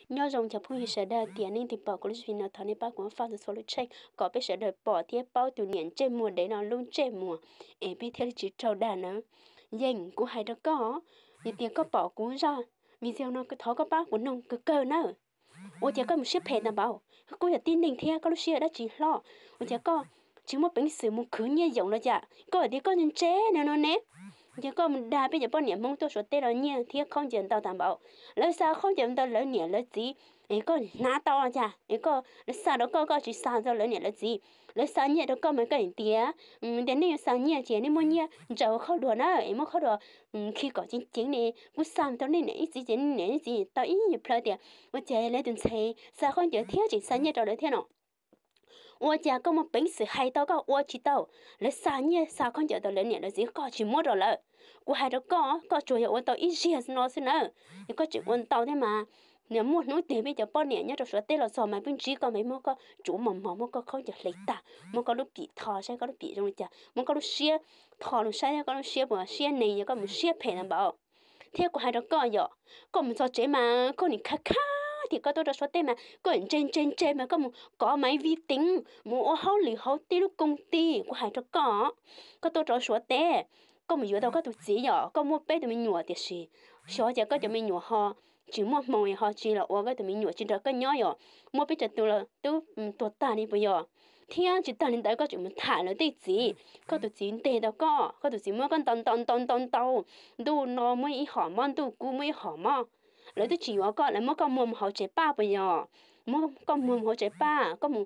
Nyob zoo cov phooj ywg sawv daws, tias nej twg pom kuv lub video no thov nej pab kuv faj txhua lub tsheej kom peb sawv daws pom thiab paub tus niam ntsej muag dev no lub ntsej muag, es peb thiaj li tsis raug dag nawb. Yeej, kuv hais rau koj, yog tias koj pom kuv zaj video no thov koj pab kuv noog kawg kawg nawb. Ua cas koj mus siab phem ntag npaum? Koj yog tib neeg thiab koj lub siab dab tsi hlob? Ua cas koj tsis muaj peev xwm mus khwv nyiaj yoos los cas? Koj tias koj ntse ntse no no ne, ua cas koj mus dag peb cov poj niam Hmoob tuaj Suav teb los nyiaj thiab khaub ncaws ntau tag npaum? Lawv xa khaub ncaws ntawm lawv niam lawv txiv, es koj hnav tau los cas? Es koj, lawv xa rau koj, koj tsis xa rau lawv niam lawv txiv? Lawv xa nyiaj rau koj mas koj tias, tias nej yuav xa nyiaj ces nej muaj nyiaj ntsaws khaub duas na, es muab khaub duas khi kom ceev ceev ne, kuv xa tau nej niam ib txiv ces nej niam ib txiv tau ib yam plhaw tias, ua cas lawv tus ntxhais xa khaub ncaws thiab tseem xa nyiaj rau lawv thiab no? Ua cas koj muaj peev xwm hais tau koj ua tsis tau? Lawv xa nyiaj xa khaub ncaws tau lawv niam lawv txiv koj tsis muab rau lawv. Kuv hais rau koj, koj tsuas yog ua tau ib zaug no xwb nawb, es koj tseem ua ntau thiab mas. Nws muaj hnub twg peb cov poj niam nyob rau Suav teb los txog mas peb ntsib koj mas muab koj tsuav mos mos, muab koj khaub ncaws hle tag, muab koj lub pim tho saib koj lub pim zoo li cas, muab koj lub siab tho los saib koj lub siab puas siab neeg, yog koj mus siab phem ntag npaum. Thiab kuv hais rau koj yom, koj mus txog tsev mas koj nim khaj khaj tias koj tuaj rau Suav teb mas koj ntse ntse ntse mas koj mus kov maiv vij teev mus ua hauj lwm hauv tib lub koos tij. Kuv hais rau koj, koj tuaj rau Suav teb, koj mus yuav tau koj tus txiv yom, koj muaj peb tus me nyuam tiam sis xyov cas koj cov me nyuam ho tsis muaj hmoo ho tsis los ua koj tus me nyuam tsis nrog koj nyob yom, muab peb cov tus los twb tuag tag li puas yog? Thiab tsis tag li ntawd koj tseem mus tham lawv tej txiv, koj tus txiv ntes tau koj, koj tus txiv muab koj ntaus ntaus ntaus ntaus ntaus, ntuj no muab ib hom mob, ntuj kub muab ib hom mob. Lawv twb tsis yuav koj, lawv muab koj muag mus hauv tsev paj puas yog? Muab koj muag mus hauv tsev paj, koj mus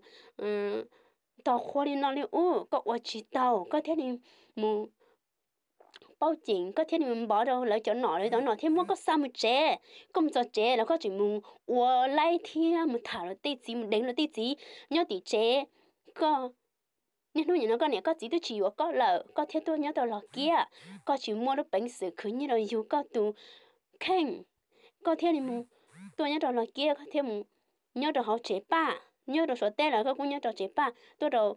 tog qhua li no li ub, koj ua tsis tau, koj thiaj li mus paub ceem, koj thiaj li mus npov rau lawv cov nom, lawv cov nom thiaj muab koj xa mus tsev. Koj mus txog tsev los koj tseem mus ua laib thiab mus tham luag tej txiv, mus deev luag tej txiv nyob tim tsev. Koj niaj hnub nim no koj niam koj txiv twb tsis yuav koj lawm, koj thiaj tuaj nyob rau Los Kiab, koj tsis muaj lub peev xwm khwv nyiaj los yug koj tus kheej, koj thiaj li mus tuaj nyob rau Los Kiab, koj thiaj mus nyob rau hauv tsev paj. Nyob rau Suav teb los koj kuj nyob rau tsev paj, tuaj rau,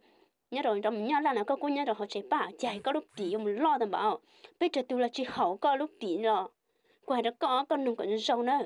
nyob rau mus nyob laj los koj kuj nyob rau hauv tsev paj, cas koj lub pim yuav mus loj tau npaum? Peb txhua tus los tsis haum koj lub pim los. Kuv hais rau koj, koj noog kom zoo na.